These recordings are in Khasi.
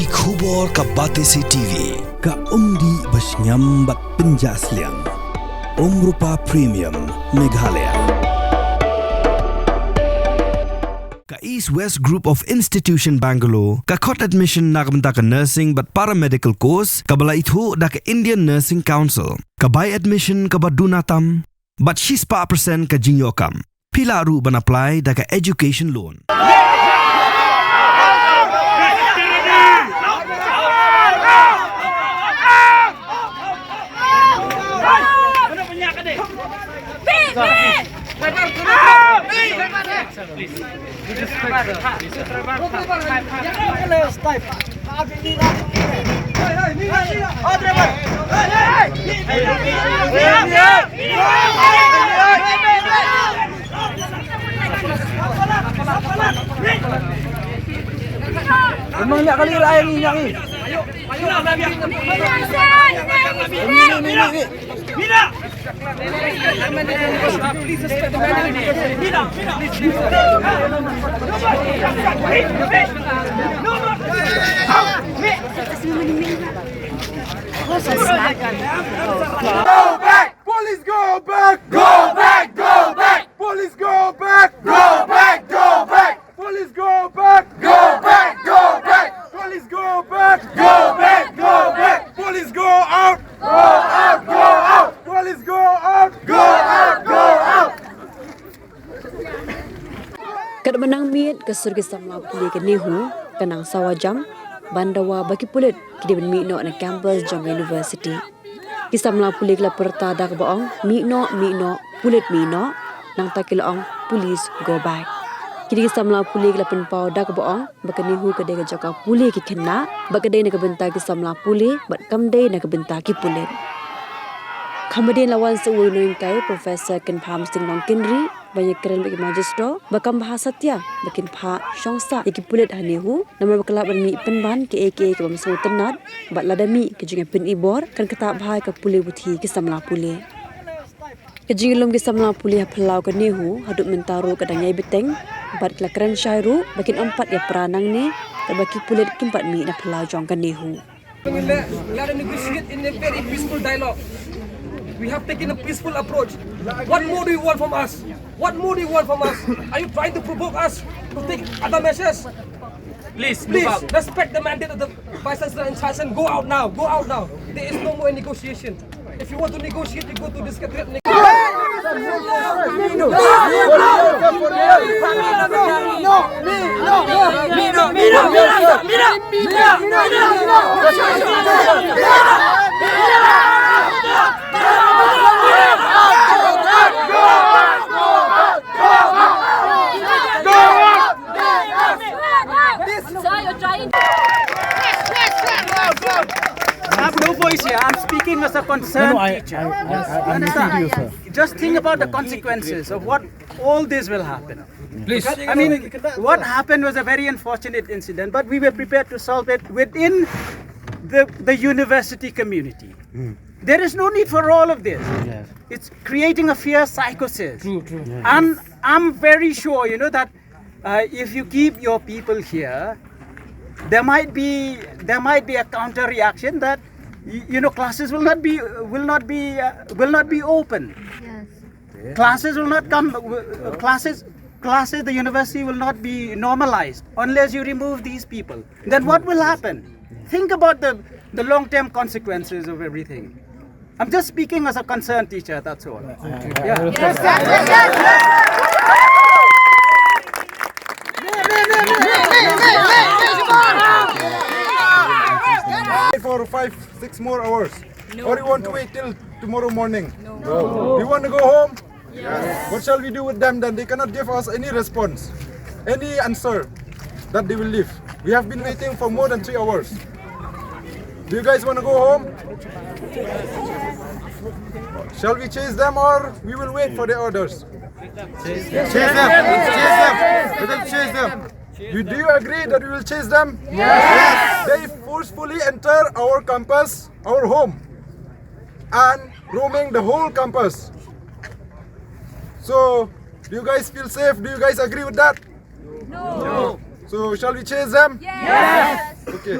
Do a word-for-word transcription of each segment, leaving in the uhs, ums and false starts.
Ki khubor ka Batesi T V, ka umdih ba shngiam bad pynjah sliang. Umrupa Premium, Meghalaya. Ka East West Group of Institution Bangalore, ka khot admission na ka bynta ka nursing bad paramedical course, kaba la ithuh da ka Indian Nursing Council. Ka bai admission kaba duna tam, bad shispah percent ka jingïoh kam. Phi lah ruh ban apply da ka education loan. Memang nak kali lah yang ni, yang ni. Ni, ni, ni, ni, ni. Go back! Police, go back! Go back! Go back! Police, go back! Go back! Go back! Police, go back! Go back! Go back! Police, go back! Go back! Go back! Police, go out! Go out! Go out! Police, go out! Go out! Go out! Katba nang miet ka sur ki samla pule ka NEHU ka nang sawa jam ban dawa ba ki pulit ki dei ban mih noh na campus jong ka university. Ki samla pule ki la pyrta da kaba ong, "Mih noh, mih noh, pulit mih noh." Nangta ki la ong, "Police, go back." Ki dei ki samla pule ki la pynpaw da kaba ong ba ka NEHU ka dei ka jaka pule ki khynnah, ba ka dei na ka bynta ki samla pule bad kam dei na ka bynta ki pulit. Khamdien la wan sa uwei u nonghikai, Professor Kynpham Sing Nongkynrih, ban ïakren bad ki magistrate ba kam bha satia ba kin phah shong sah ïa ki pulit ha NEHU, namar ba ka lah ban mih pynban kiei kiei ki bym sngewtynnat, bad lada mih ka jingïapynïbor kan ktah bha ïa ka pule puthi ki samla pule. Ka jingïalum ki samla pule ha phyllaw ka NEHU haduh mynta ruh ka dang ïai bteng, bad ki la kren shai ruh ba kin ym pat ïapra nangne katba ki pulit kim pat mih na phyllaw jong ka NEHU. Let, let us negotiate in a very peaceful dialogue. We have taken a peaceful approach. What more do you want from us? What more do you want from us? Are you trying to provoke us to take other measures? Please, please respect the mandate of the Vice Chancellor in charge and go out now. Go out now. There is no more negotiation. If you want to negotiate, you go to the Secretariat. I have no voice here. I'm speaking as a concerned teacher. Just think about the consequences of what all this will happen. Please. I mean, what happened was a very unfortunate incident, but we were prepared to solve it within the, the university community. There is no need for all of this. It's creating a fear psychosis. True, true. And I'm very sure, you know, that uh, if you keep your people here, there might be there might be a counter reaction that y- you know classes will not be will not be uh, will not be open. Yes. Classes will not come. Uh, classes classes the university will not be normalized unless you remove these people. Then what will happen? Think about the the long term consequences of everything. I'm just speaking as a concerned teacher, that's all. Yeah. Wait for five, six more hours. Or you want to wait till tomorrow morning? No. You want to go home? Yes. What shall we do with them then? They cannot give us any response, any answer that they will leave. We have been waiting for more than three hours. Do you guys want to go home? Shall we chase them or we will wait for their orders? Chase them! Chase them! Let them chase them! You, do you agree that we will chase them? Yes! They forcefully enter our campus, our home, and roaming the whole campus. So, do you guys feel safe? Do you guys agree with that? No. So, shall we chase them? Yes. Okay.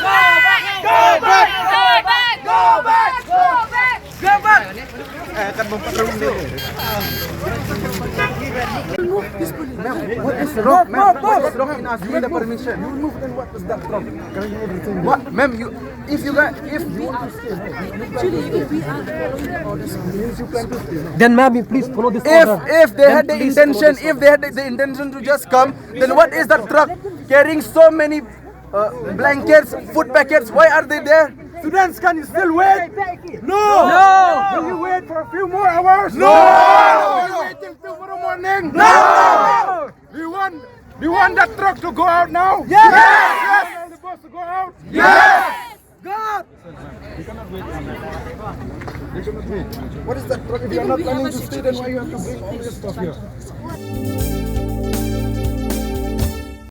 back! Go back! Go back! Go back! Go back! Go back! Eh, kan memperumit. Ma'am, what is wrong? Ma'am, what is wrong in asking the permission? You move, then what is that wrong? What, ma'am, you, if you guys, if you are Then, ma'am, you please follow this if order. If they had the intention, if they had the, the intention to just come, then what is that truck carrying so many uh, blankets, food packets? Why are they there? Students, can you still wait? No! No! Can you wait for a few more hours? No! Can you wait till tomorrow morning? No! Do you want, do you want that truck to go out now? Yes! Yes! Do you want the bus to go out? Yes! God! What is that truck? If you are not planning to stay, then why you have to bring all this stuff here?